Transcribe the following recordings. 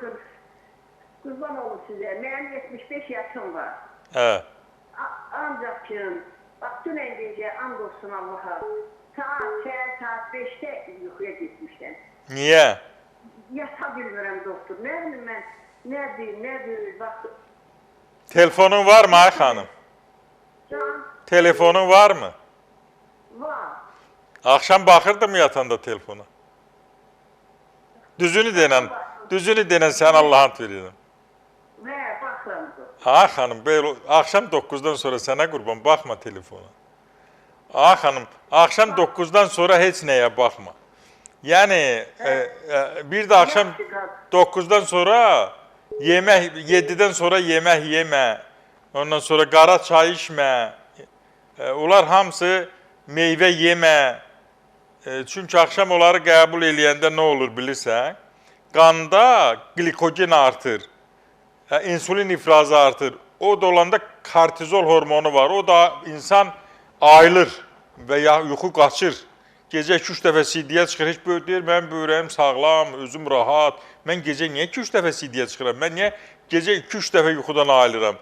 Doktor, qurban olum sizə. Mənim 75 yaşım var. Hə. Ancaq ki, bax, dünən gecə and olsun Allaha, səhər saat 5-də yuxuya getmişəm. Niyə? Yata bilmirəm, doktor. Nə bilim mən, nədir, nədir, bax. Telefonun var mı, ay xanım? Can? Telefonun var mı? Var. Axşam baxırdım yatanda telefona. Düzünü denən, düzünü denən sən Allahın verirəm. Və, baxıram. Ay xanım, belə, axşam 9-dan sonra sənə qurban, baxma telefona. Ay xanım, axşam 9-dan sonra heç nəyə baxma. Yəni, bir də axşam 9-dan sonra yemək, 7-dən sonra yemək yemə, ondan sonra qara çay içmə, onlar hamısı meyvə yemə. Çünki axşam onları qəbul eləyəndə nə olur bilirsən? Qanda glikogen artır, insulin ifrazı artır. O da olanda kortizol hormonu var. O da insan ayılır və ya yuxu qaçır. Gecə 2-3 dəfə sidiyə çıxır. Heç böyük deyir, mənim böyrəyim sağlam, özüm rahat. Mən gecə niyə 2-3 dəfə sidiyə çıxıram? Mən niyə gecə 2-3 dəfə yuxudan ayılıram?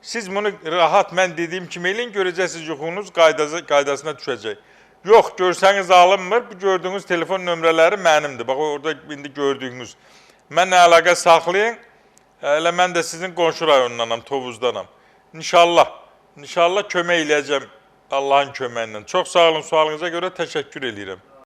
Siz bunu rahat mən dediyim kimi eləyin, görəcəksiniz yuxunuz qaydasına düşəcək. Yox, görsəniz alınmır. Bu gördüyünüz telefon nömrələri mənimdir. Bax, orada indi gördüyünüz. Mənlə əlaqə saxlayın. Elə mən də sizin qonşu rayonundanam, Tovuzdanam. İnşallah, inşallah kömək eləyəcəm Allahın köməyi ilə. Çox sağ olun, sualınıza görə təşəkkür eləyirəm.